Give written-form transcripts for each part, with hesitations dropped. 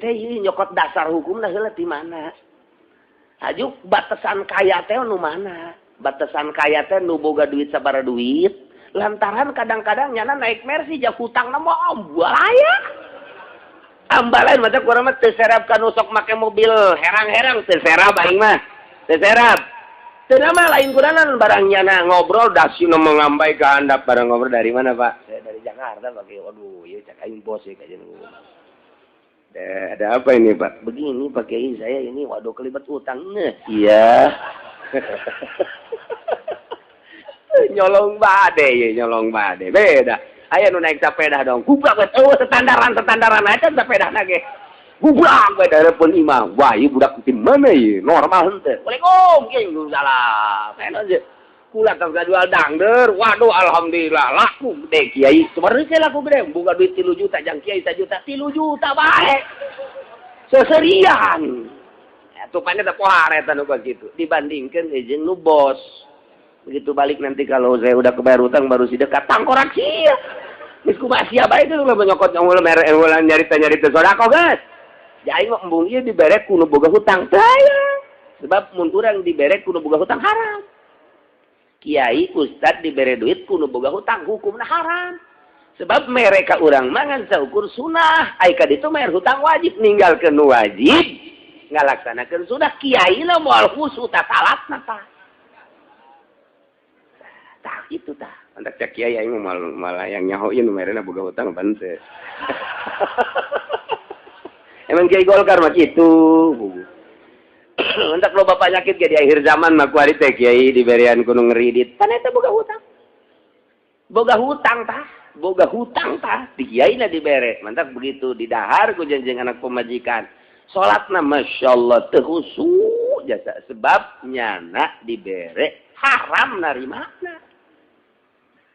teh nyokot dasar hukumna heula ti mana. Hajuk batasan kaya teh nu mana? Batasan kaya teh nu boga duit sabaraha duit. Lantaran kadang-kadang nyana naik Mercy jah hutangna mah ambalaya. Ambalain mata kurang mah teu serap ka nu sok make mobil herang-herang teu serap aing mah. Teu serap. Teu mah lain kuranan barang nyana ngobrol dasina mengambai ka handap barang ngobrol dari mana Pak? Saya dari Jakarta Pak. Waduh, ieu cak aing bos ya kajian. Ada apa ini Pak? Begini Pak Kiai, saya ini waduh kelibat utang. Iya. Nyolong bade ya, nyolong bade. Beda. Aya nu naik sepeda dong. Gubrak we eueuh standaran-standaran aja sepedana ge. Gubrak we dareupeun imah. Wah, ieu budak ti mana ieu? Normal henteu. Waalaikum, kieu salam. Enak aja. Kula teh jual dangder. Waduh, alhamdulillah laku gede kiai. Sebenarnya saya laku gede, boga duit 3 juta jang kiai 1 juta, 3 juta bae. Seserian. Tupanya teh pohar eta nu kitu dibandingkeun jeung nu bos. Begitu balik nanti kalau saya udah kebayar utang baru si dekat tangkorak sia. Geus kumaha sia bae teh ulah nyokot ulah mere ulah nyarita-nyarita sedekah geus. Jadi mah embung ieu dibere ku nu boga hutang. Taya. Sebab mun urang dibere ku nu boga hutang haram. Kiai ustad dibere duit ku nu boga hutang hukumna haram. Sebab mereka urang mangan saukur sunah, ai ka ditu bayar hutang wajib ninggalkeun nu wajib, ngalaksanakeun sunah kiai na moal khusu ta salatna tah. Tah kitu tah. Mantak cak kiai aing mah malah yang nyaho ieu nu merena boga hutang pan teu. Emang kiai Golkar mah kitu. Entak loba penyakit ge di akhir zaman mah kuari teh kiai diberian ku nu ngeridit. Pan eta boga hutang. Boga hutang tah, boga hutang tah di kiai na dibere. Mantak begitu didahar ku janjeng anak pemajikan. Salatna masyaallah teu khusyuk jasa sebab nyana dibere haram narimana.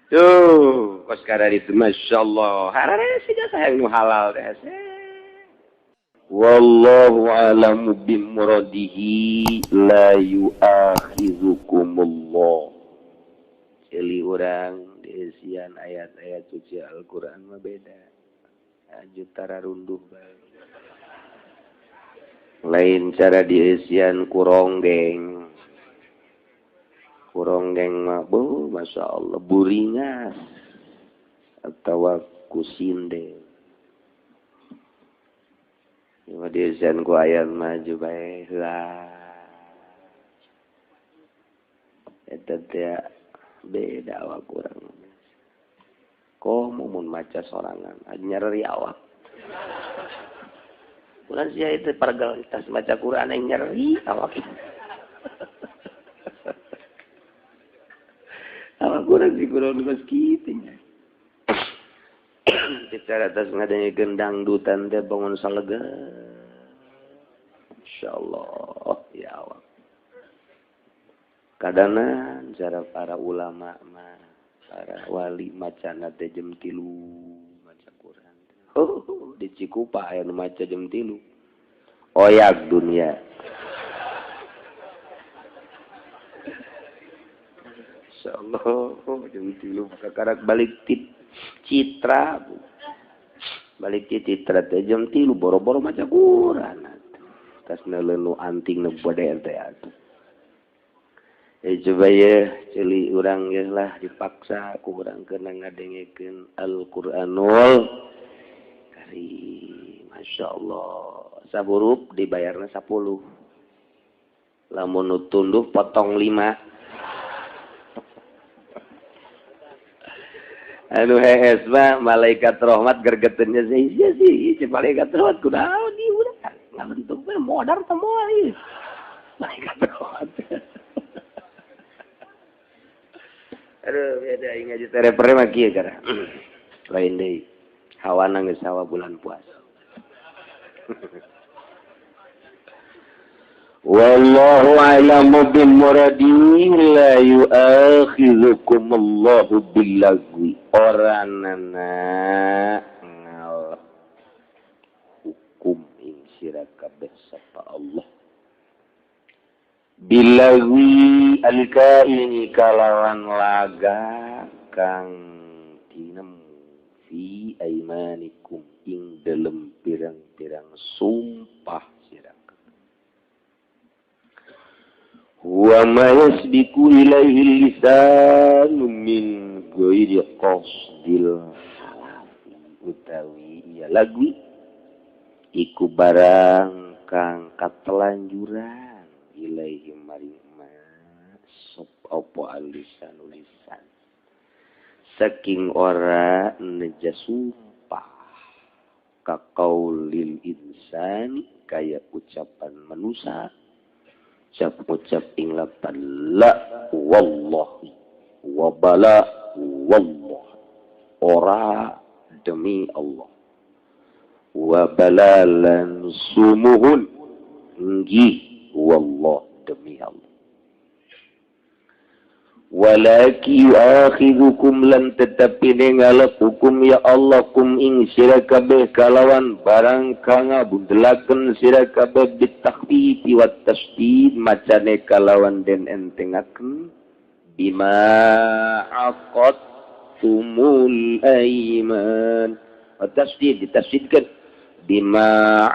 Tuh, kos kada itu masyaallah. Harare sih jasa yang nu halal teh. Wallahu a'lamu bimuradihi la yu'akhidhukumullah. Ceuli urang diisian ayat-ayat suci Al-Qur'an mah beda. Aju tararunduh bae. Lain cara diisian kuronggeng. Kuronggeng mah bu, Masya Allah buringas atawa kusinde. Cuma diisian ku ayat maju bae heula. Eta teh beda awak urang. Komo mun maca sorangan, nyeri awak. Bulan sia itu pargal tas maca Quran yang nyeri awak. Awak urang sih kurang geus kitu nya. Secara atas ngadanya gendang dutan teh bangun salega. Insyaallah ya awak. Kadana cara para ulama mah, para wali macana teh jam 3 maca Quran. Oh, di Cikupa aya nu maca jam 3. Oyak dunia. Insyaallah jam 3 kakarak balik tip Citra. Balik ti Citra teh jam 3 boro-boro maca Quran. Tas neuleuh anting nu bade teh atuh. Coba ya ceuli urang geus lah dipaksa ku urang keuna ngadengekeun Al-Qur'anul Karim. Masyaallah. Sahurup dibayarna 10. Lamun nu tunduh potong 5. Anu hees mah malaikat rahmat gergetennya sih sih malaikat rahmat kunaon ieu udah ngabentuk we modar teh moal ieu. Malaikat rahmat. Aduh, beda aing ngaji teh repere mah kieu gara. Lain deui. Hawana geus hawa bulan puasa. Wallahu a'lamu bimuradihi la yu'akhidhukumullahu billagwi. Oranana ngalep hukum ing sira kabeh sapa Allah. Bilagwi alkaini kalawan laga kang tinemu fi aimanikum ing dalem pirang-pirang sumpah sira wa ma yasbiku ilaihi lisanu min ghairi qasdil halafi utawi iya lagwi iku barang kang katelanjuran ilaihi maring ma sop apa alisan lisan saking ora neja sumpah kaqaulil insani kaya ucapan manusia ucap ing lapan la wallahi wa bala wallah ora demi Allah wa balalan sumuhun nggih wallah demi Allah walaki yu'akhidhukum lan tetapi ngalap hukum ya Allah kum ing sira kabeh kalawan barang kang ngabundelaken sira kabeh bitakhfifi wat tasdid macane kalawan den entengaken bima aqadtumul aiman wat tasdid ditasdidkeun bima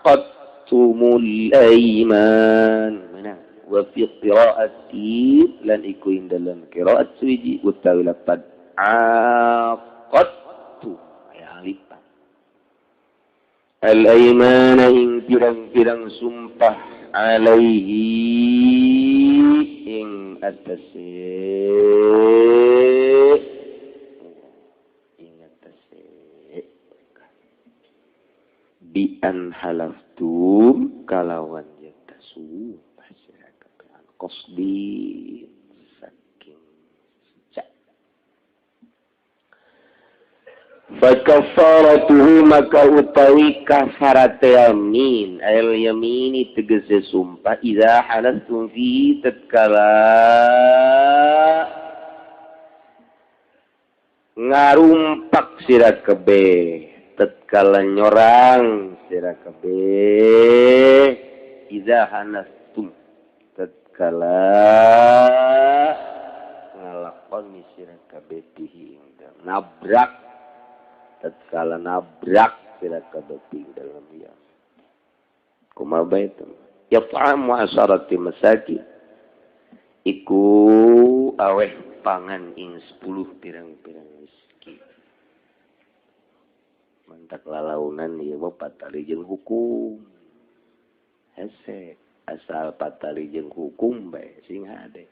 aqadtumul aiman wa fi qira'ati lan iku ing dalam qira'at suwiji utawi lapad aqadtu aya lipat al aymana ing pirang-pirang sumpah alaihi ing atase bi an halaftum kalawan yatasu qasdi saking sejak fa kafaratuhu maka utawi kafarate yamin al yamini tegese sumpah idza halastum fi tatkala ngarumpak sira kabeh tatkala nyorang sira kabeh idza halastum kala ngalakoni sira kabeh ing nabrak tatkala nabrak sira kabeh ing dalam ya kumaha bae yat'amu asharati masakin iku aweh pangan ing 10 pirang-pirang miskin mantak lalaunan ieu mah patali jeung hukum hese asal patali jeung hukum bae sing hade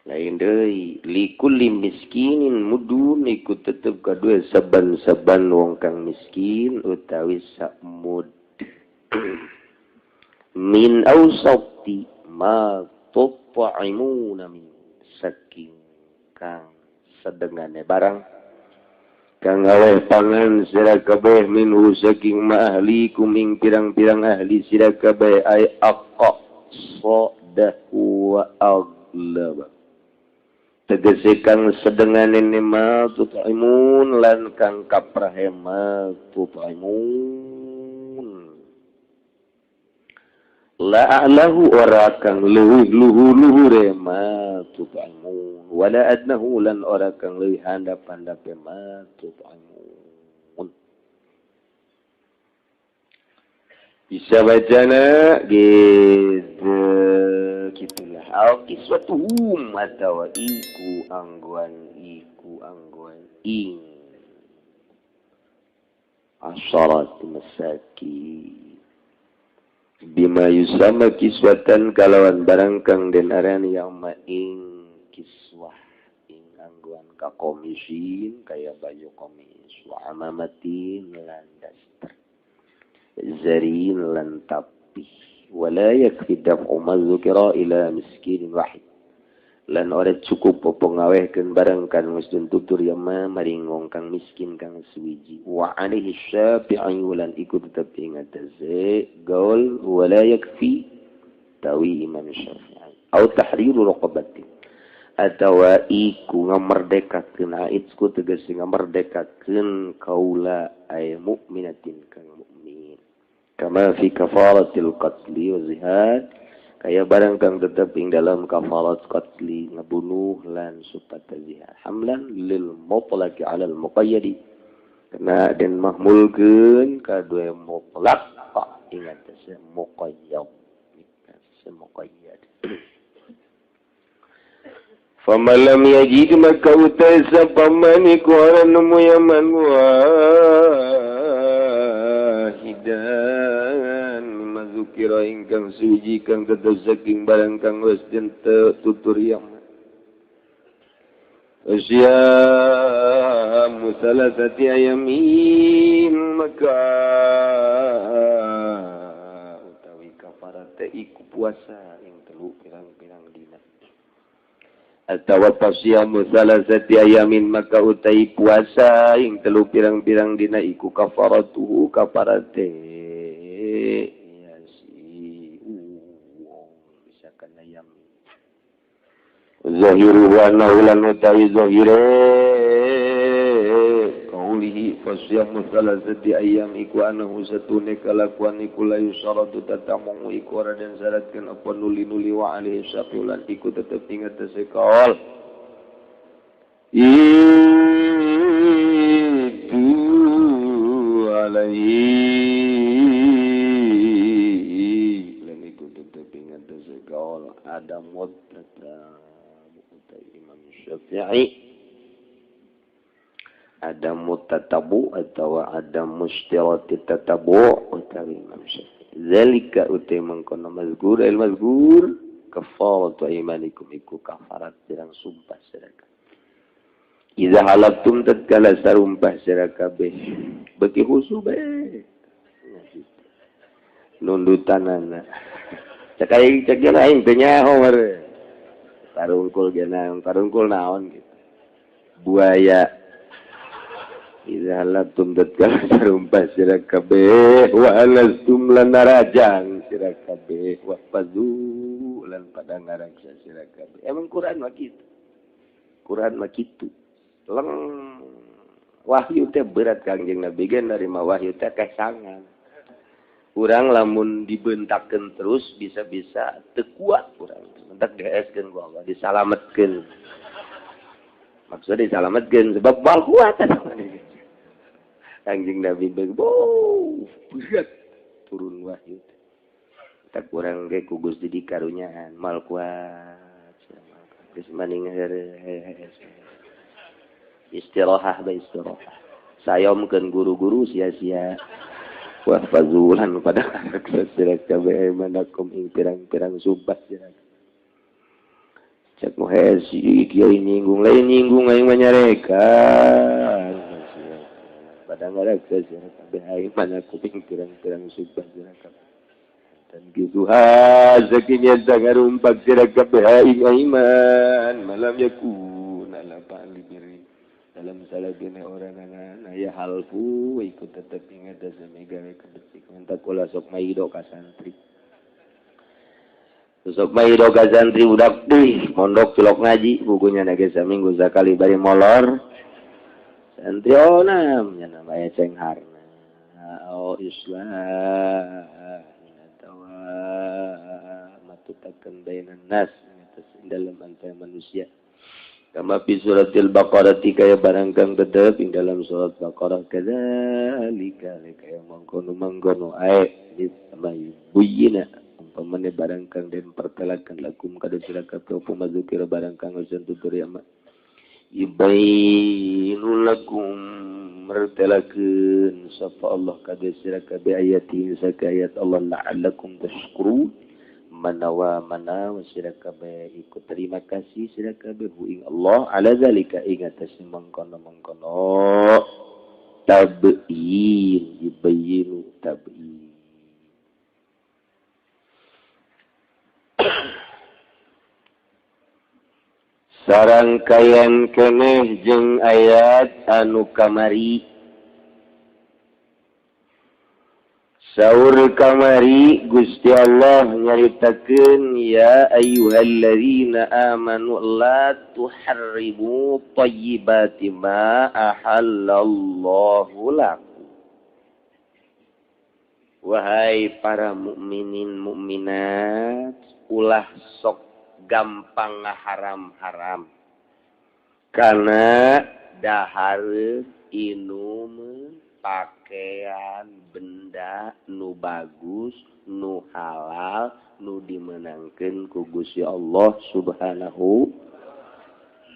lain deui likulli miskinin mudun iku tetep kadue saban-saban wong kang miskin utawi samud min awsati ma tut'imuna min saking kang sedengane barang kang aweh pangan sira kabeh minhu saking ma ahlikum ing pirang-pirang ahli sira kabeh ay aqa sadahu wa aglab tegese kang sedengane ma tut'imun lan kang kaprahe ma tut'imun la a'lahu ora kang leuwih luhur-luhure ma tut'imun wala adnahu lan ora kang leuwih handap-handape ma tut'imun bisa bacana gitu gitulah au kiswatuhum atawa iku angguan ing asharat masakin bima yusama kiswatan kalawan barang kang den arani yauma ing kiswah ing angguan ka komisin kaya baju komis wa amamatin lan daster zarin lan tapih wala yakfi daf'u ma dzukira ila miskinin wahid lan ora cukup apa ngawehkeun barang kan wis tutur yama maring wong kang miskin kang suwiji wa alaihi syafi'i lan iku tetep ing atase gaul wala yakfi tawi Imam Syafi'i au tahriru raqabatin atawa iku ngamerdekakeun aitsku tegese ngamerdekakeun kaula ay mukminatin kang mukmin kama fi kafaratil qatli wa zihad kaya barang kang tetep ing dalam kafarat qatli ngebunuh lan supat zihar hamlan lil mutlaqi ala al muqayyadi Kena den mahmulkeun kadue mutlaq ingat teh muqayyad. Muqayyad. Faman lam yajid maka utai sapaman iku ora nemu yaman wahidan mimma dzukira ingkang suci kang tetep saking barang kang wis den tutur yaman. Asyamu salasati ayamin maka utawi kafarat teh iku puasa ing telu pirang-pirang dina. Atawa pasyamu salasati ayamin maka utai puasa ing telu pirang-pirang dina iku kafaratuhu kafarate ya si uwong bisa kana yamin. Zahiru wa annahu lan utawi zahire kaulihi fasyamu salasati ayam iku anahu satune kalakuan iku la yusaratu tatamu iku ora den syaratkeun apa nuli-nuli wa alaihi syafiulan iku tetep ingat sekaol itu alaihi lan iku tetep ingat sekaol ada mud Imam Syafi'i ada mutatabu atau ada mustirati tatabu utawi Imam Syafi'i. Zalika utai mangkono mazkur al mazkur kafaratu aymanikum iku kafarat pirang sumpah sira kabeh. Iza halaftum tatkala sarumpah sira kabeh beki husu bae nundutanana cek aing cek aing teh nyaho meureun tarungkul gena tarungkul naon gitu buaya. Iza halaftum tatkala sarumpah sira kabeh wa alastum lan narajang sira kabeh wa fazu lan pada ngaraksa sira kabeh. Emang Quran mah kitu. Quran mah kitu. Leng wahyu teh berat Kangjeng Nabi ge narima wahyu teh kesangan. Urang lamun dibentakkeun terus bisa-bisa teu kuat urang. Mentak dieskeun ku Allah, disalametkeun. Maksudnya disalametkeun sebab bal kuat eta. Kangjeng Nabi berat turun wahyu. Tak kurang ge ku Gusti dikarunyaan mal kuat. Geus maning istirahat bae istirahat. Sayomkeun guru-guru sia-sia. Wa fazulan pada sira kabeh manakum ing pirang-pirang sumpah sira. Cek muhesi kiai nyinggung lain nyinggung aing mah nyarekan. Pada ngaraksa sira kabeh aing manakum ing pirang-pirang sumpah sira kabeh. Dan kitu hazakinya ngarumpak sira kabeh aing iman malam yakun ala fa'li birri. Dalam salagene orang anak ya halfu ikut tetep ingat sami gawe kebecik minta kula sok maido ka santri. Sok maido ka santri budak dih mondok cilok ngaji bukunya nage saminggu sakali bari molor. Santri oh nam nya namanya cengharna. Oh Islam atawa matutakeun bainan nas dalam antara manusia. Kama fi suratil Baqarah kaya barang kang tetep ing dalam surat Baqarah kadzalika kaya mangkono-mangkono ae sama buyina umpamane barang kang den pertelakan lakum kada sira kabeh apa mazukira barang kang wis tutur ya yubayyinu lakum mertelakeun sapa Allah kada sira kabeh ayati saka ayat Allah la'allakum tashkurun manawa manawa sira kabeh iku terima kasih sira kabeh ing Allah ala zalika ing atas mangkono-mangkono tabyin yubayyinu tabyin. Sarangkayan keneh jeung ayat anu kamari. Saur kamari Gusti Allah nyaritakeun ya ayyuhalladzina amanu la tuharrimu thayyibati ma ahallallahu lakum. Wahai para mukminin mukminat, ulah sok gampang ngaharam-haram. Karena dahar inum Pakaian, benda nu bagus, nu halal, nu dimenangkeun ku Gusti Allah Subhanahu.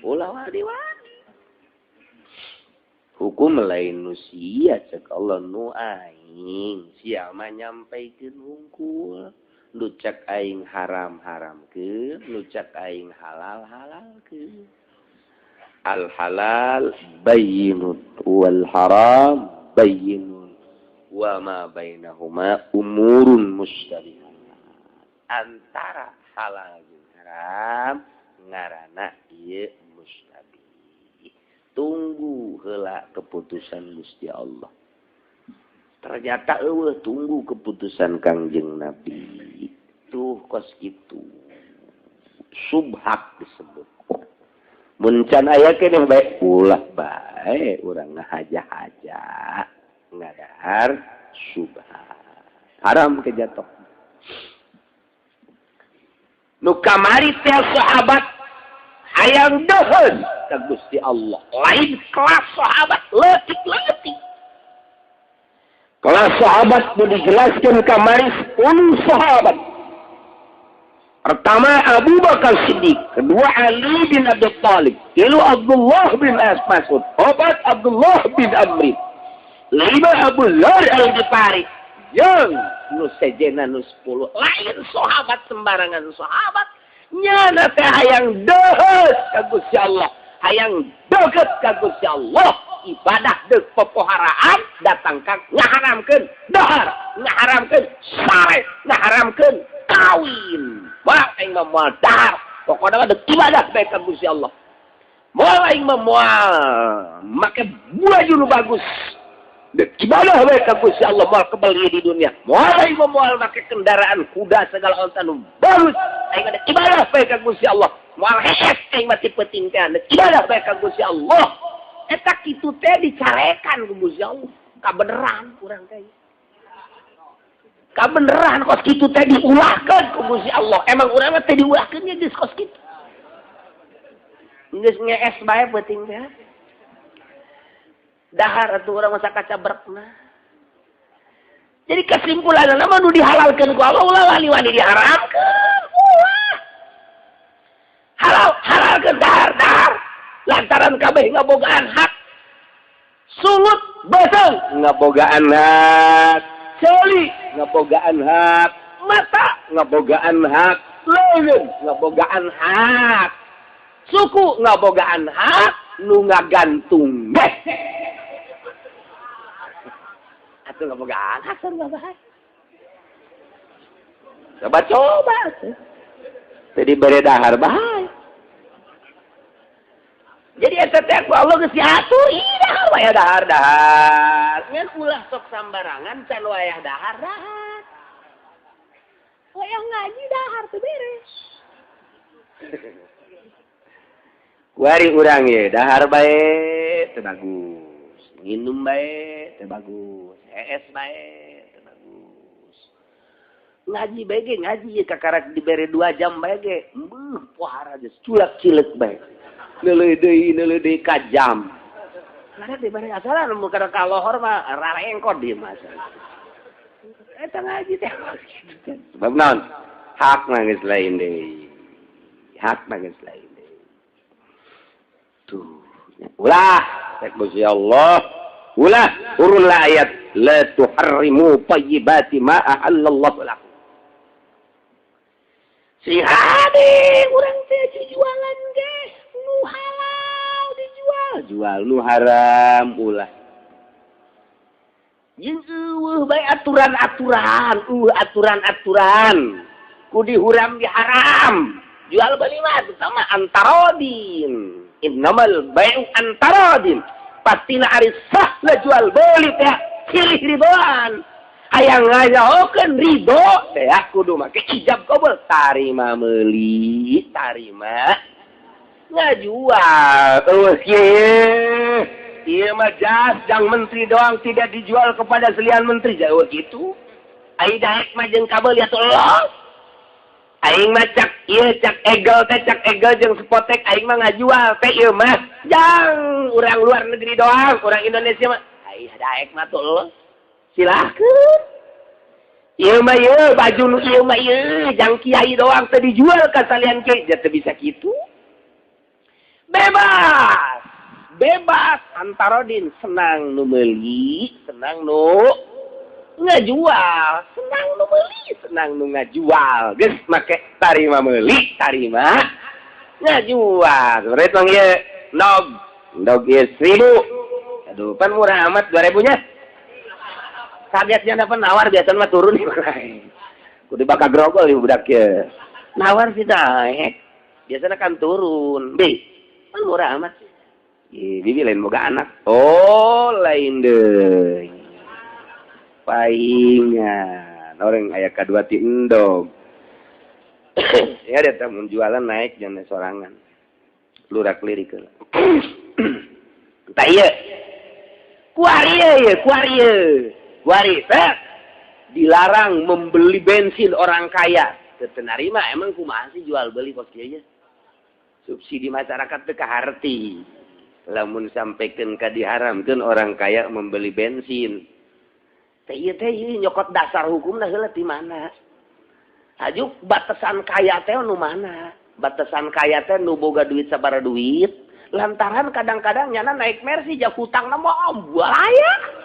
Ulah wani-wani. Hukum lain nu sia, cek Allah, nu aing. Sia mah nyampaikeun hungkul. Nu cek aing haram haramkeun, nu cek aing halal halalkeun. Al halal bayyinun wal haram bayyinun wa ma bainahuma umurun mustabihat. Antara halal jeung haram ngaranna ieu mustabih. Tunggu heula keputusan Gusti Allah. Ternyata eueuh, tunggu keputusan Kangjeng Nabi. Tuh kos kitu. Subhat disebut. Mun can aya keneh bae, ulah bae urang ngahaja-haja ngadahar subhat. Haram kejatuh. Nu kamari teh sahabat hayang deuheun ka Gusti Allah. Lain kelas sahabat leutik-leutik. Kelas sahabat nu dijelaskeun kamari 10 sahabat. Pertama Abu Bakar Siddiq, kedua Ali bin Abi Thalib, tilu Abdullah bin Mas'ud, opat Abdullah bin Amri, lima Abu Dzar Al-Ghifari, jeung nu sejena nu 10. Lain sahabat sembarangan sahabat, nyana teh hayang deuheut ka Gusti Allah, hayang deukeut ka Gusti Allah, ibadah deuk popoharaan datang ka ngaharamkeun dahar, ngaharamkeun sare, ngaharamkeun kawin. Wah, aing mah moal dahar, pokona mah deuk ibadah bae ka Gusti Allah. Moal aing mah moal make baju nu bagus, deuk ibadah bae ka Gusti Allah, moal kebel di dunia. Moal aing mah moal make kendaraan kuda segala onta nu bagus, aing mah deuk ibadah bae ka Gusti Allah. Moal hees aing mah ti peuting teh, deuk ibadah bae ka Gusti Allah. Eta kitu teh dicarekan ku Gusti Allah. Kabeneran urang teh. Kabeneran kos kitu teh diulahkeun ku Gusti Allah. Emang urang mah teh diulahkeun nya geus kos kitu. Geus ngees bae peuting teh. Dahar atuh urang masa kacabrekna. Jadi kesimpulanna mah nu dihalalkeun ku Allah ulah wani-wani diharamkeun. Ulah. Halal halalkeun dahar dahar. Lantaran kabeh ngabogaan hak. Sungut beuseung ngabogaan hak. Ceuli ngabogaan hak, mata ngabogaan hak, leungeun ngabogaan hak, suku ngabogaan hak, nu ngagantung ge. Atuh ngabogaan hak sarua bae. Coba-coba atuh. Teu dibere dahar bae. Jadi eta teh ku Allah geus diatur, ih dahar wae dahar dahar. Ngan ulah sok sambarangan can wayah dahar dahar. Wayah ngaji dahar teu beres. Kuari urang ye dahar bae teu bagus, nginum bae teu bagus, hees bae teu bagus. Ngaji bae ge ngaji ye kakarak dibere 2 jam bae ge, beuh pohara geus culak-cileuk bae. Neuleuh deui ka jam. Karena dibere asalan mun kana ka lohor mah rarengkot di mah. Eta ngaji teh sebab naon? Hak mah geus lain deui. Hak mah geus lain deui. Tuh, ulah cek Gusti Allah. Ulah urunlah ayat la tuharrimu thayyibati ma ahallallahu lakum. Si hade urang teh jualan ge nu halal dijual, jual nu haram ulah. Jeung eueuh bae aturan-aturan, aturan-aturan. Ku dihuram diharam. Jual beli mah sama antarodin. Innamal bai'u antarodin. Pastina ari sah lah jual beli teh silih ridoan. Hayang ngajahokeun ridho teh kudu make ijab kabul, tarima meuli, tarima ngajual. Eueuh kieu. Ieu mah jas jang menteri doang, tidak dijual kepada selian menteri. Jauh gitu. Ai daek mah jeung kabel ya tolong. Aing mah cak ieu cak egel teh cak egel jeung spotek aing mah ngajual teh ieu mah jang urang luar negeri doang, urang Indonesia mah ai Daek mah tuh lo. Silahkeun. Ieu mah ieu baju nu ieu mah ieu jang kiai doang teu dijual ka salian kiai, teu bisa kitu. Bebas. Bebas antarodin, senang nu meuli, senang nu ngajual, senang nu meuli, senang nu ngajual. Geus make tarima meuli, tarima ngajual. Sebenarnya tong ieu ndog, ndog ieu 1000. Aduh, pan murah amat 2000 nya. Kagetnya dapat nawar biasa mah turun. Kudu bakal grogol ieu budak ieu. Nawar sih naik. Biasanya kan turun. Bi, pan murah amat. Ih, bibi lain boga anak. Oh, lain deui. Paingan. Orang aya kadua ti endog. Ya dia teh mun jualan naik jangan sorangan. Lurak lirik heula. Tah ieu. Kuari ieu, kuari ieu. Kuari teh dilarang membeli bensin orang kaya. Teu narima emang kumaha sih jual beli kos kieu? Subsidi masyarakat teu kaharti. Lamun sampaikan ka diharamkeun orang kaya membeli bensin. Teh ieu teh ieu nyokot dasar hukumna heula ti mana? Ajuk batasan kaya teh nu mana? Batasan kaya teh nu boga duit sabaraha duit? Lantaran kadang-kadang nyana naik Mercy jak hutangna mah ambalaya.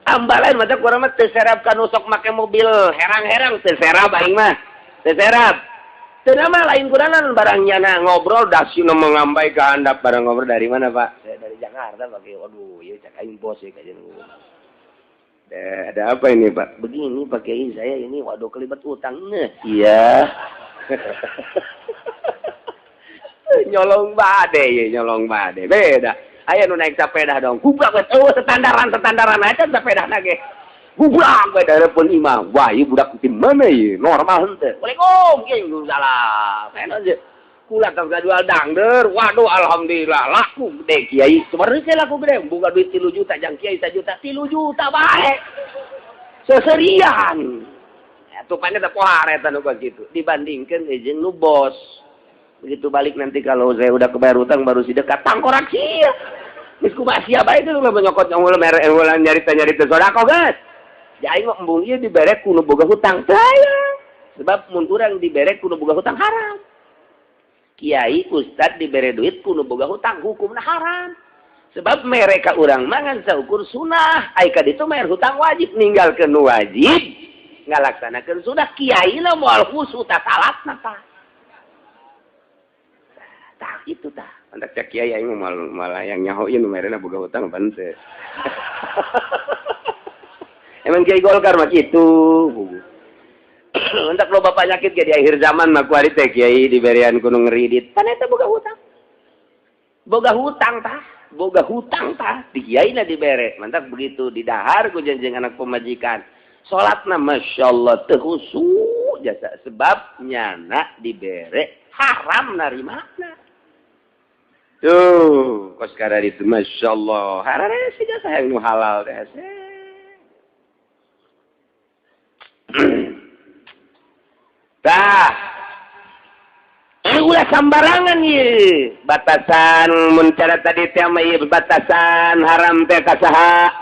Ambalain mata kurang mah teu serap ka nu sok make mobil herang-herang teu serap aing mah. Teu serap. Teu mah lain kuranan barang nyana ngobrol dasina mengambai ke handap barang ngobrol dari mana Pak? Saya dari Jakarta Pak. Waduh, ieu cak aing bos ya kajian. Ada apa ini Pak? Begini Pak Kiai, saya ini waduh kelibat utang. Iya. Nyolong bade ya, nyolong bade. Beda. Aya nu naik sepeda dong. Gublak we eueuh standaran-standaran aja sepeda na ge. Gublak we dareupeun imam. Wah, ieu budak di mana ieu? Normal henteu. Waalaikum, kieu salah. Enak aja. Kula tong jual dangder. Waduh, alhamdulillah laku gede kiai. Sebenarnya saya laku gede, boga duit 3 juta jang kiai 1 juta, 3 juta bae. Seserian. Atupannya teh pohar eta nu kitu dibandingkeun jeung nu bos. Begitu balik nanti kalau saya udah kebayar utang baru sedekah tangkorak sia. Geus kumaha sia bae teh ulah nyokot ulah mere ulah nyarita-nyarita sedekah geus. Aing mah embung ieu dibere ku nu boga hutang teh. Sebab mun urang dibere ku nu boga hutang haram. Kiai ustad dibere duit ku nu boga hutang hukumna haram. Sebab mereka urang mangan saukur sunah, ai ka ditu bayar hutang wajib ninggalkeun nu wajib, ngalaksanakeun sunah kiai na moal khusyuk ta salatna tah. Tah itu tah. Mantak cak kiai aing mah malah yang nyaho ieu nu merena boga hutang pan teu. Emang kiai Golkar mah kitu. Mantak loba penyakit ge di akhir zaman mah kuari teh kiai diberian ku nu ngeridit. Pan eta boga hutang. Boga hutang tah, boga hutang tah di kiai na dibere. Mantak begitu didahar ku janjeng anak pemajikan. Salatna masyaallah teu khusyuk jasa sebab nyana dibere haram narimana. Tuh, kos kada itu masyaallah. Harare sih jasa yang nu halal teh. Tah. Ulah sambarangan ieu. Batasan mun cara tadi teh mah ieu batasan haram teh ka saha?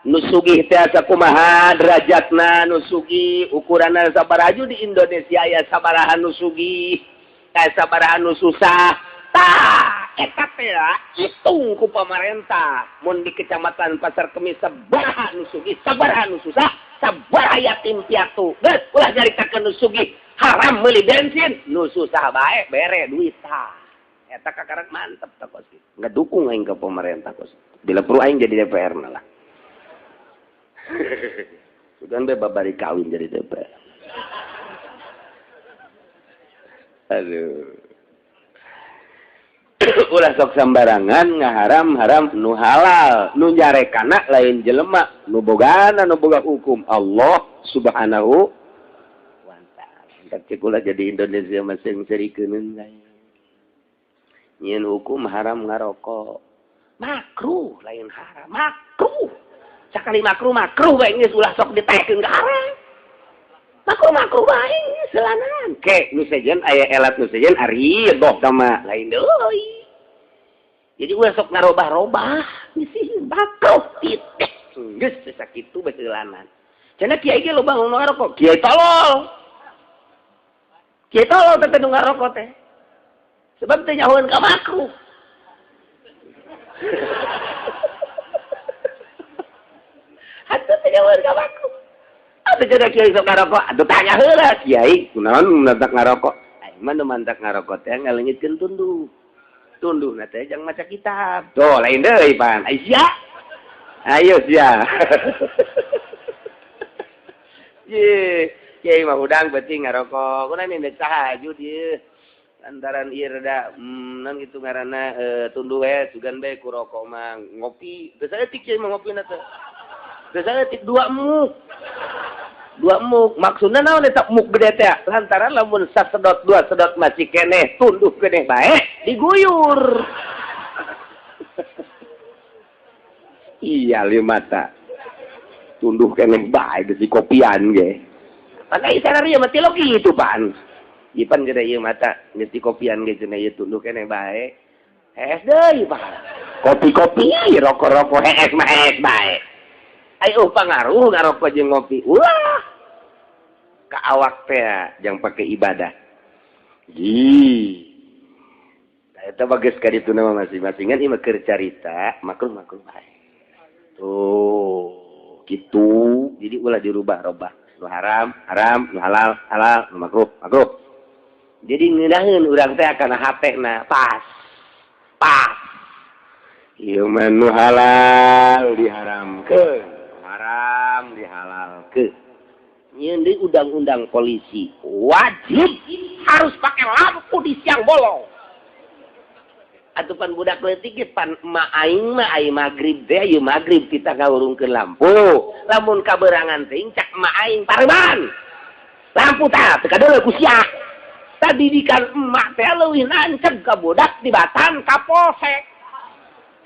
Nu sugih teh sakumaha derajatna nu sugih ukuranna sabaraha di Indonesia aya sabaraha nu sugih, aya sabaraha nu susah. Tah, eta teh hitung ku pamarentah. Mun di kecamatan Pasar Kemis sabaraha nu sugih, sabaraha nu susah, sabaraha yatim piatu. Geus ulah nyaritakeun nu sugih haram meuli bensin, nu susah bae bere duit tah. Eta kakarak mantep tah kos. Ngedukung aing ke pemerintah kos. Bila perlu aing jadi DPR na lah. Sugan be babari kawin jadi DPR. Aduh. Ulah sok sambarangan ngaharam-haram nu halal, nu nyarekana lain jelema, nu bogana nu boga hukum Allah Subhanahu wa taala. Cek ulah jadi Indonesia masing serikeun lain. Nyieun hukum haram ngarokok. Makruh lain haram, makruh. Sakali makruh makruh bae geus ulah sok ditekeun ka haram. Makruh makruh bae selanan. Ke nu sejen aya elat nu sejen ari doh tama lain deui. Jadi ulah sok ngarobah-robah, sihir makruh titik. Geus sakitu baheulanan. Cenah kiai ge loba nu ngarokok, kiai tolol. Kiai tolol teh nu ngarokok teh. Sebab teh nyahoeun ka makruh. Atuh teh nyahoeun ka makruh. Atuh cenah kiai sok ngarokok, atuh tanya heula kiai, kunaon mantak ngarokok? Aing mah nu mantak ngarokok teh ngaleungitkeun tunduh. Tunduh na teh jang maca kitab. Tuh lain deui pan. Ai sia. Ayo sia. Ye, kiai mah hudang beuting ngarokok. Kunaon ini tahajud ieu. Lantaran ieu rada non kitu ngaranna tunduh we sugan bae ku rokok mah ngopi. Teu saeutik kiai mah ngopina teh. Teu saeutik dua muk. Dua muk maksudna naon eta muk gede teh? Lantaran lamun sasedot dua sedot masih keneh tunduh keneh bae diguyur. Iya mata tunduh keneh bae geus dikopian ge. Maka isyarat ieu mah tilok kitu pan. Ipan gede ieu mata geus dikopian ge cenah ieu tunduh keneh bae. Hees deui pan. Kopi-kopi rokok-rokok hees mah hees bae. Ayo pangaruh ngarokok jeung ngopi. Ulah. Ka awak teh jang pake ibadah. Ih. Eta bagus ka ditu mah masing-masingan ieu mah keur carita makruh-makruh bae. Tuh, gitu. Jadi ulah dirubah-robah. Nu haram, haram, nu halal, halal, nu makruh, makruh. Jadi ngeunaheun urang teh kana hatena pas. Pas. Ieu mah nu halal diharamkeun, haram dihalalkeun. Nyeun deui undang-undang polisi wajib harus pakai lampu di siang bolong. Atuh pan budak leutik ge pan emak aing mah ai magrib teh ieu magrib kita ngahurungkeun lampu. Lamun kaberangan teh cak emak aing pareban. Lampu tah teu kadeuleu ku sia. Tadidikan emak teh leuwih nanceg ka budak tibatan ka polsek.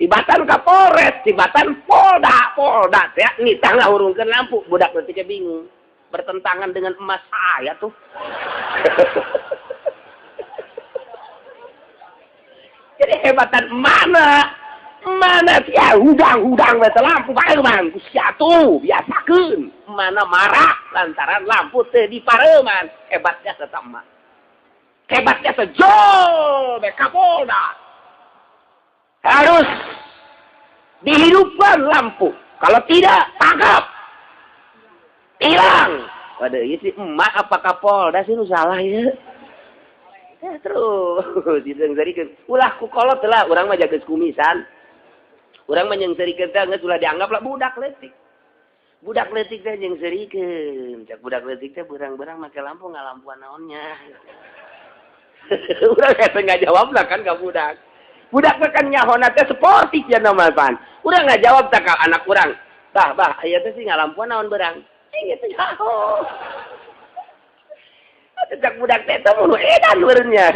Tibatan ka Polres, tibatan Polda, Polda teh nitah ngahurungkeun lampu, budak leutik ge bingung. Bertentangan dengan emas saya tuh. Jadi hebatan mana? Mana sia hudang-hudang we lampu pareuman ku sia tuh biasakeun. Mana marah lantaran lampu teu dipareuman. Hebatnya tetap emak. Hebatnya sejol be Kapolda. Harus dihidupkan lampu. Kalau tidak tangkap. Hilang. Waduh, ieu si emak apa Kapolda sih nu salah ieu? Ya, terus diseungseurikeun. Ulah ku kolot lah, urang mah jaga kumisan. Urang mah nyeungseurikeun teh geus ulah dianggap lah budak leutik. Budak leutik teh nyeungseurikeun. Cak budak leutik teh berang-berang make lampu ngalampuan naonnya. Urang teh enggak jawab lah kan ka budak. Budak mah kan nyahona teh sportif ya nama pan. Urang enggak jawab tak ka anak urang. Bah, bah, aya teh sih ngalampuan naon berang. Cing itu nyaho. Cak budak teh teh mun edan meureunnya.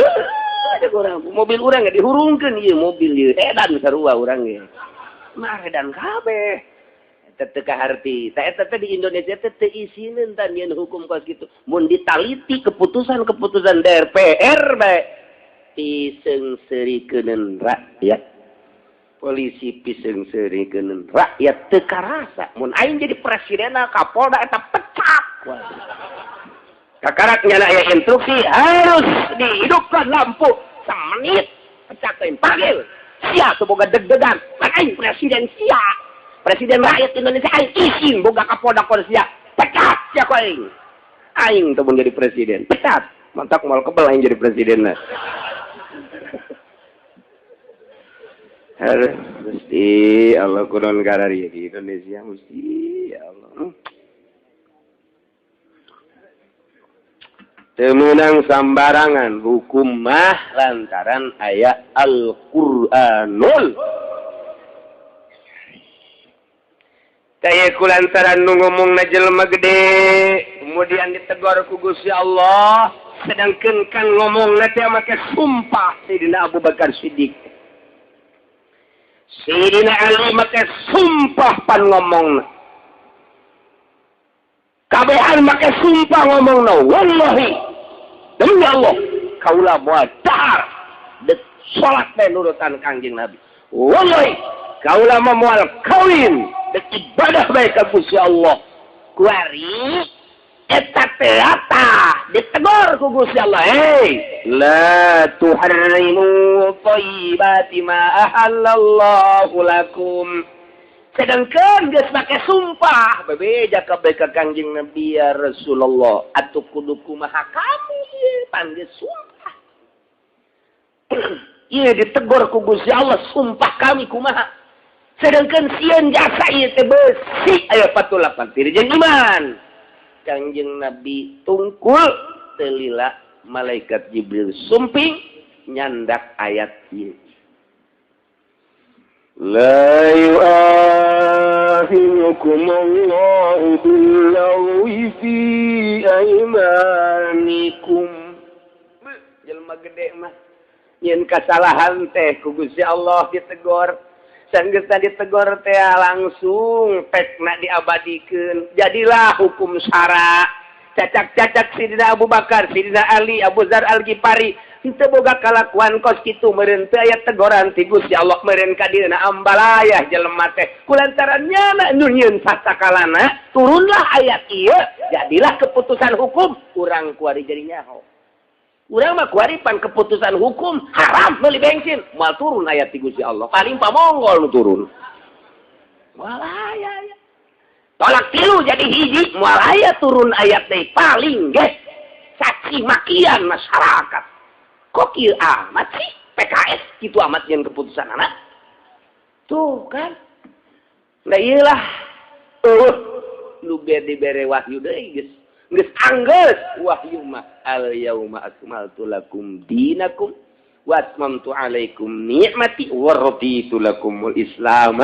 Ada urang mobil urang ge dihurungkeun ieu mobil ieu edan sarua urang ge. Mah edan kabeh. Eta teu kaharti. Tah eta teh di Indonesia teh teu isineun tah nyieun hukum kos kitu. Mun ditaliti keputusan-keputusan DPR bae piseungseurikeun rakyat. Polisi piseungseurikeun rakyat teu karasa. Mun aing jadi presidenna Kapolda eta pecat. Kakarak nyana aya instruksi harus dihidupkan lampu semenit pecat teh panggil sia teu boga deg-degan kan aing presiden sia presiden rakyat Indonesia aing isin boga Kapolda sia pecat sia ku aing aing teu mun jadi presiden pecat mantak moal kebel aing jadi presiden lah. Harus mesti Allah kunon karari di Indonesia mesti ya Allah. Temenang sambarangan hukum mah lantaran ayat Al-Qur'anul. Kaya ku lantaran nu ngomongna jelema gede, kemudian ditegur ku Gusti Allah, sedangkan kan ngomongna teh make sumpah Sayyidina Abu Bakar Siddiq. Sayyidina Ali make sumpah pan ngomongna. Kabehan make sumpah ngomongna, wallahi demi Allah kaula moal dahar dek salat teh nurutan Kangjeng Nabi. Wallahi kaula mah moal kawin dek ibadah bae ka Gusti Allah. Kuari eta teh ditegor ku Gusti Allah, hei la tuharrimu thayyibati ma ahallallahu lakum. Sedangkan geus make sumpah bebeja kabeh ka Kangjeng Nabi, ya Rasulullah, atuh kudu kumaha kami ieu pan geus sumpah. Ieu ditegor ku Gusti Allah, sumpah kami kumaha? Sedangkan sieun jasa ieu teh besi aya 48 tiri jeung iman. Kangjeng Nabi tungkul telila malaikat Jibril sumping nyandak ayat ieu. La yu'akhidukum Allahu bil-lagwi fi aymanikum. Jelema gede mah nyeun kasalahan teh ku Gusti Allah ditegor. Sanggeusna ditegor teh langsung pekna diabadikeun. Jadilah hukum syara. Cacak-cacak Sidina Abu Bakar, Sidina Ali, Abu Dzar Al-Ghifari henteu boga kalakuan kos kitu meureun teu aya tegoran ti Gusti Allah meureun ka dieuna ambalayah jelema teh. Kulantaran nyana nu nyieun sasakalana turunlah ayat ieu, jadilah keputusan hukum urang kuari jadi nyaho. Urang mah kuari pan keputusan hukum haram meuli bensin, moal turun ayat ti Gusti Allah. Paling pamonggol nu turun. Moal aya ya. Tolak tilu jadi hiji, moal aya turun ayat teh paling ge caci makian masyarakat. Kok kieu amat sih PKS kitu amat jeung keputusan anak? Tuh kan. Nah iyalah. Nu dibere wahyu deui geus. Geus anggeus wahyu mah al yauma akmaltu lakum dinakum wa atmamtu alaikum ni'mati wa raditu lakumul islam.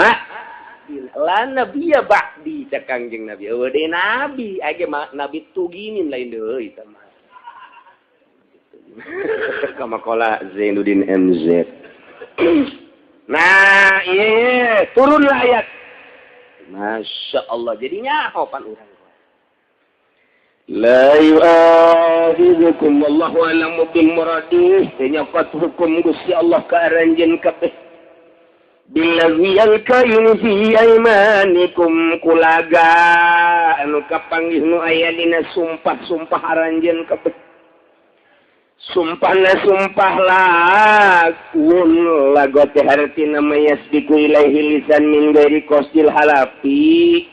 La nabiyya ba'di cak Kangjeng Nabi. Eueuh deui nabi, age mah nabi tuginin lain deui eta mah. Kama qala Zainuddin MZ. Nah, iya, turunlah ayat. Masya Allah, jadinya pan urang. La yu'akhidukum wallahu a'lamu bil muradih. Nyokot hukum Gusti Allah ka aranjeun kabeh. Billazi al-kain fi aymanikum kulaga anu kapanggih nu aya dina sumpah-sumpah aranjeun kabeh. Sumpahna sumpah lagun lago teh hartina mayasbiku ilaihi lisan min ghairi qasdil halafi.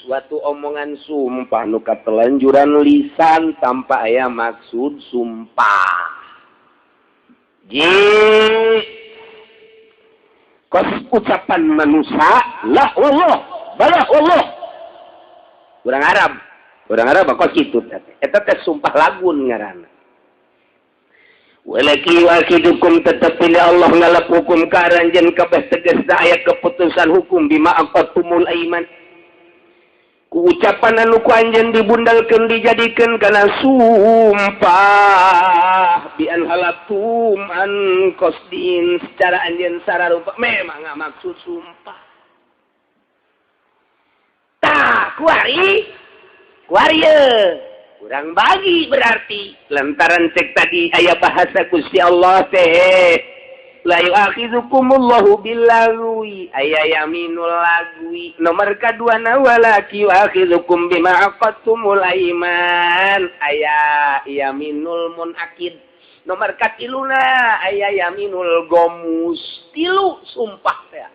Suatu omongan sumpah nu katelanjuran lisan tanpa aya maksud sumpah. Ji kos ucapan manusia la Allah bala Allah. Urang Arab kos kitu teh. Eta teh sumpah lagun ngaranna. Walaki wakidukum tetapi Allah ngalap hukum ka aranjeun kabeh tegasna aya keputusan hukum bima aqatumul aiman. Ku ucapan anu ku anjeun dibundalkeun dijadikeun kana sumpah bi an halatum an qasdin secara anjeun sararupa memang maksud sumpah. Tah kuari kuari kurang bagi berarti lantaran cek tadi aya bahasa Gusti Allah teh la yu'akhidhukumullahu billagwi aya yaminul lagwi nomor kadua na walaki yu'akhidhukum bima aqadtumul aiman aya yaminul munakid nomor katiluna aya yaminul gomus tilu sumpah teh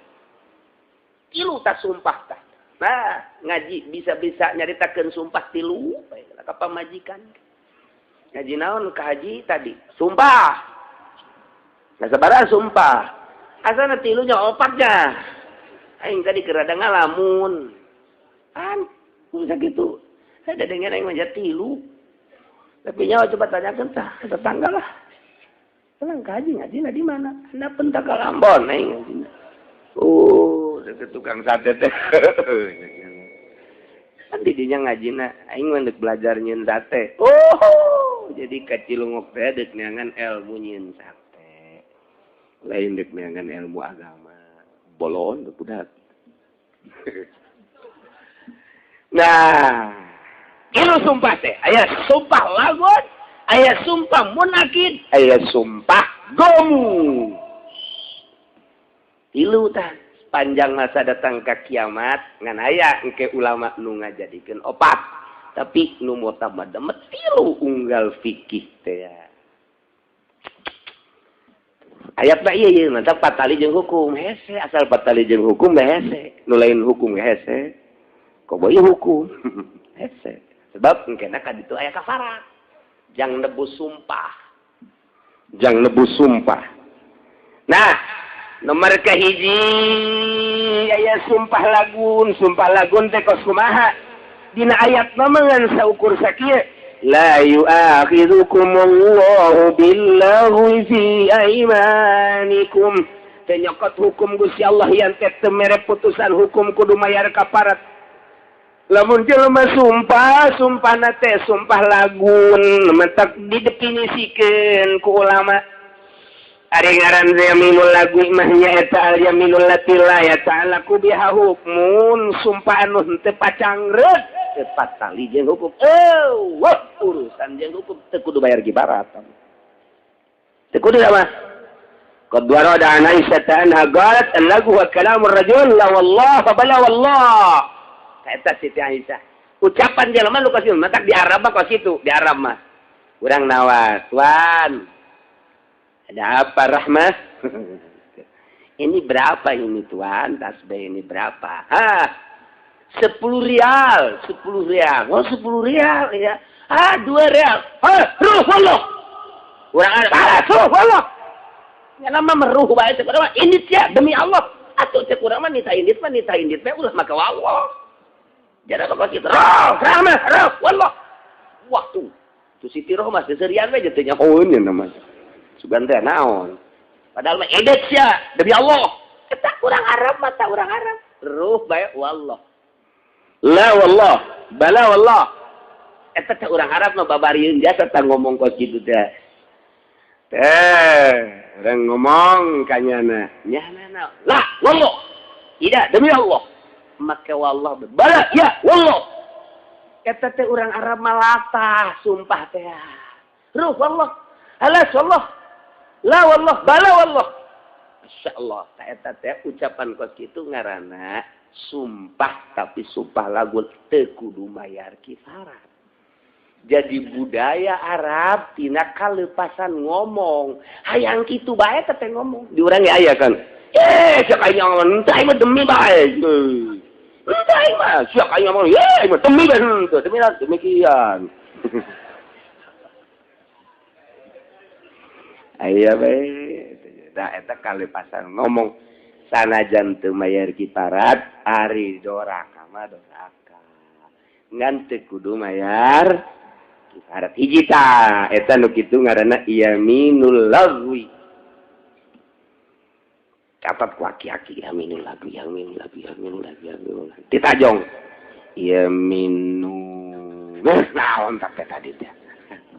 tilu ta sumpah tah. Nah, ngaji bisa-bisa nyaritakeun sumpah tilu bae ka pamajikan. Ngaji naon ka haji tadi? Sumpah. Nah, sabaraha sumpah? Asana tilunya opatnya. Aing tadi keur rada ngalamun. An, bisa gitu. Saya dengar aing mah tilu. Tapi nyawa coba tanyakeun tah ke tetangga lah. Tenang ka haji ngajina di mana? Anda pentak ka Ambon aing ngajina. Oh, tukang sate teh. Kan didinya ngajina, aing mah deuk belajar nyieun sate. Oh, jadi ka Cilungok teh deuk neangan ilmu nyieun sate. Lain deuk neangan ilmu agama. Bolon budak. Nah, ieu sumpah teh, aya sumpah lagon, aya sumpah munakid, aya sumpah gomu. Tilu tah sepanjang masa datang ka kiamat ngan aya engke ulama nu ngajadikeun opat. Tapi nu mutamad mah tilu unggal fikih teh. Ayat mah ieu mantap patali jeung hukum hese, asal patali jeung hukum mah hese, nu lain hukum hese. Koboy hukum hese. Sebab engkena ka ditu aya kafarat. Jang nebus sumpah. Jang nebus sumpah. Nah, nomor kahiji aya sumpah lagun teh kos kumaha? Dina ayat mah ngan saukur sakieu. La yu'akhidhukumullahu billaghwi fi aimanikum. Teu nyokot hukum Gusti Allah yang teh teu mere putusan hukum kudu mayar kafarat. Lamun jelema sumpah, sumpahna teh sumpah lagun, mentak didefinisikeun ku ulama. Ari ngaran yaminul lagu mah nyaeta al yaminul lati la yata'allaqu biha hukmun, sumpah anu henteu pacangreut, teu patali jeung hukum. Eueuh, urusan jeung hukum teu kudu bayar kifarat. Teu kudu mah. Qad warada an Aisyah anha qalat al-lagu wa kalamur rajul la wallah fa bala wallah. Eta Siti Aisyah. Ucapan jelema nu kos matak di Arab mah kos kitu, di Arab mah. Urang nawas, "Tuan, ada apa Rahmah?" Ini berapa ini tuan? Tasbih ini berapa? Hah? 10 rial, 10 rial. Oh, 10 rial ya. Ah, 2 rial. Hah, ruh wallah. Urang Arab, ah, ruh wallah. Nya mah meruh bae cek urang mah, ini sia demi Allah. Atuh cek urang mah nita indit mah nita indit bae ulah maka wallah. Jadi apa kos kitu? Roh, rahmah, roh, wallah. Wah tuh, tuh Siti Roh mah seserian we teh nyahoeun nya mah. Sugan teh naon? Padahal mah edet sia demi Allah. Eta urang Arab mah ta urang Arab. Ruh bae wallah. La wallah, bala wallah. Eta teh urang Arab mah babarieun jasa tah ngomong kos kitu teh. Teh, urang ngomong ka nyana. Nyana la wallah. Tidak demi Allah. Make wallah bala ya wallah. Eta teh urang Arab mah latah sumpah teh. Ruh wallah. Alas wallah. La wallah bala wallah. Masyaallah, eta teh ucapan kos kitu ngaranna sumpah tapi sumpah lagu teu kudu mayar kifarat. Jadi budaya Arab tina kalepasan ngomong, hayang kitu bae teh ngomong. Di urang ge aya kan. Siak aing ngomong, henteu aing mah demi bae. Henteu aing mah, siak aing ngomong, ye aing mah demi bae henteu, demi demikian. Aya bae. Da eta kalepasan ngomong sanajan teu mayar kifarat ari doraka mah doraka. Ngan teu kudu mayar kifarat hiji tah eta nu kitu ngaranna yaminul lagwi. Catat ku aki-aki yaminul lagwi, yaminul lagwi, yaminul lagwi, yaminul lagwi. Ditajong yaminul naon tah tadi teh.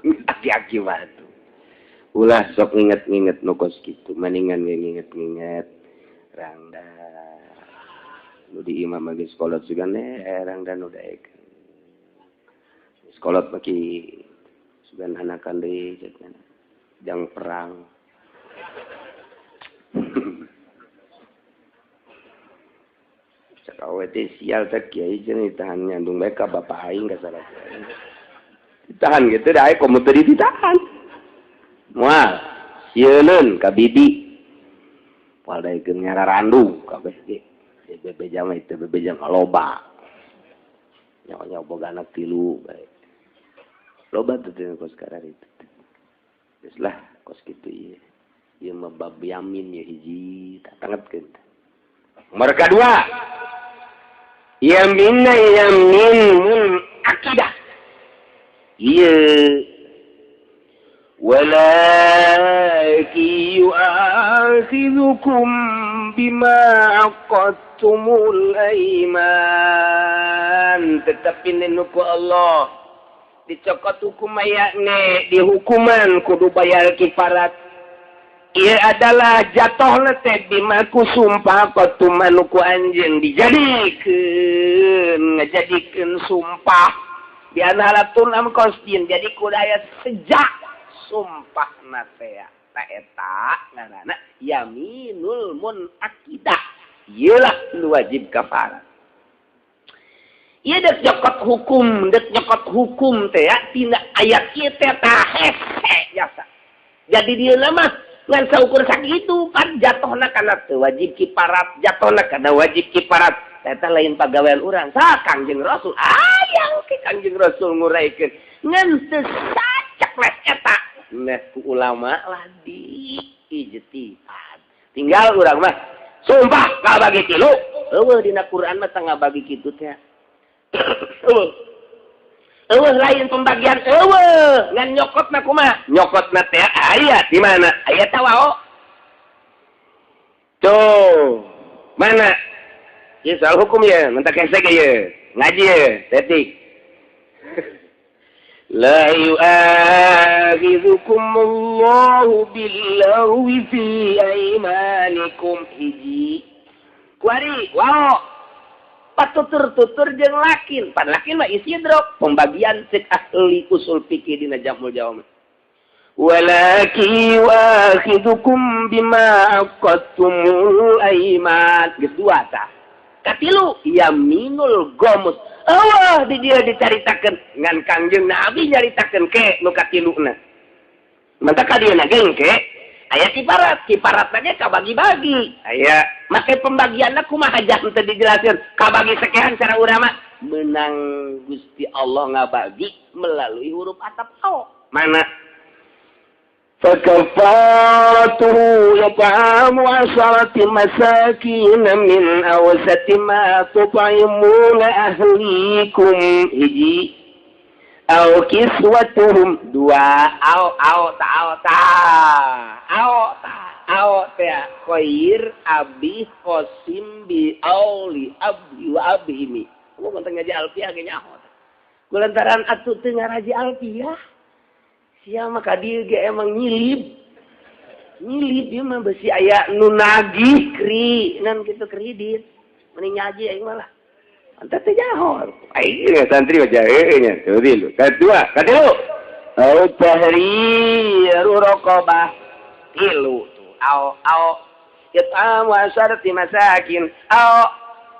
Aki-aki batu. Ulah sok nginget-nginget nu kos kitu, maningan ge nginget-nginget rangda. Nu di imam geus kolot sugan rangda nu daek. Sekolot bagi sugan hanakan deui jang perang. Cak awe teh sial teh kiai cenah ditahan nyandung bae ka bapak aing ka salah. Ditahan gitu da aya komo teu ditahan. Moal sieuneun ka bibi. Moal daekeun nyararandung kabeh ge. Bebeja mah itu bebeja mah loba. Nyawa-nyawa boga anak tilu bae. Loba tuh teh kos kararitu. Geus lah kos kitu ieu. Ieu mah bab yamin ye hiji tak tangetkeun. Nomor kadua. Yaminna yamin akidah. Ieu walakin yu'akhidhukum bima aqadtumul aiman. Tetapi nenuku Allah dicokot hukum ayakne dihukuman kudu bayar kifarat. Ia adalah jatuh teh bima ku sumpah qatuman ku anjeun dijadikeun ngajadikeun sumpah di anhalatun am qasdin jadi kudu aya sejak sumpah na teh. Ta eta ngaranna yaminul munaqidah. Ieu lah nu wajib kafarat. Ieu dek nyokot hukum teh ya tina ayat ieu teh tah hese jasa. Jadi dia mah ngan saukur sakitu pan jatuhna kana teu wajib kiparat, jatuhna kana wajib kiparat. Eta lain pagawean urang. Sa Kangjeng Rasul ayang ke Kangjeng Rasul nguraikeun ngan teu sacekles eta. Nah ku ulama lah di ijtihad. Tinggal urang mah sumpah ngabagi tilu. Eueuh dina Quran mah teu ngabagi kitu teh. Eueuh. Eueuh lain pembagian eueuh ngan nyokotna kumaha? Nyokotna teh aya di mana? Aya tawao. Tuh, mana? Ya soal hukum ya, mentak hesek ya, ngaji ya, tetik. La yu'akhidhukumullahu billaghwi fi aymanikum hiji. Kuari, wow. Patutur-tutur jeung lakin, pan lakin mah istidrok, pembagian cek ahli usul fikih dina Jamul Jawami. Walakin yu'akhidhukum bima aqadtumul ayman. Geus dua tah. Katilu yaminul gomus. Allah di dia dicaritakeun ngan Kangjeng Nabi nyaritakeun ke nu katiluna. Mantap ka dieu ge ke aya kiparat, kiparatna ge kabagi-bagi. Aya make pembagianna kumaha jang teu dijelaskeun, kabagi sekian cara urang mah menang Gusti Allah ngabagi melalui huruf atap ao. Mana? فكفارته إطعام 10 مساكين من أوسط ما تطعمون أهليكم hiji أو كسوتهم dua au au ta au ta au ta au ta khair abi qasim bi auli abdi wa abhimi. Kamu konten ngaji alfiah ge nyaho. Kulantaran atuh teu ngaraji alfiah. Sia mah ka dieu ge emang nyilib. Nyilib ieu mah besi aya nu nagih kri nan kitu kredit. Mending ngaji aing mah lah. Anta teh nyaho. Aing santri mah jahe nya. Tuh tilu. Kadua, katilu. Au tahriru raqabah. Tilu tuh. Au au it'amu asharati masakin. Au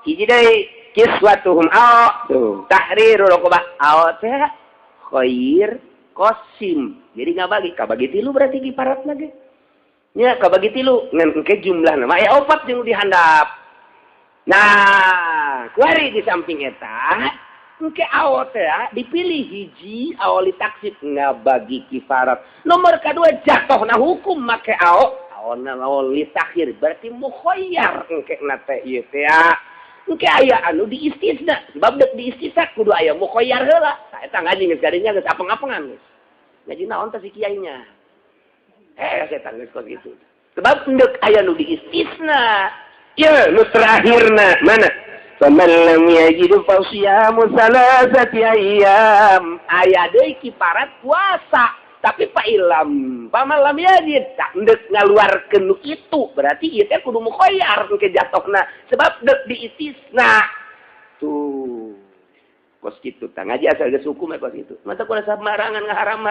hiji deui kiswatuhum au tuh. Tahriru raqabah. Au teh khair kosim. Jadi ngabagi, kabagi tilu berarti kiparatna ge. Nya kabagi tilu ngan engke jumlahna mah aya opat jeung dihandap. Nah, kuari di samping eta engke awo teh dipilih hiji awo li taksib ngabagi kifarat. Nomor kadua jatuhna hukum make awo, awona awo li takhir berarti mukhayyar engke na teh ieu teh. Engke aya anu diistisna, sebab dek diistisna kudu aya mukhayyar heula. Tah eta ngaji geus gadinya geus apeng-apengan geus. Ngaji naon teh si kiainya? Setan geus kos kitu. Sebab endek aya nu diistisna. Ieu nu terakhirna mana? Faman lam yajid fa siyamu salasati ayyam. Aya deui kiparat puasa. Tapi pa ilam, paman lam yajid tak endek ngaluarkeun nu kitu, berarti ieu teh kudu mukhayyar engke jatohna sebab dek diistisna. Tuh. Kos kitu tah ngaji asal geus hukum kos kitu. Mata kudu samarangan ngaharam.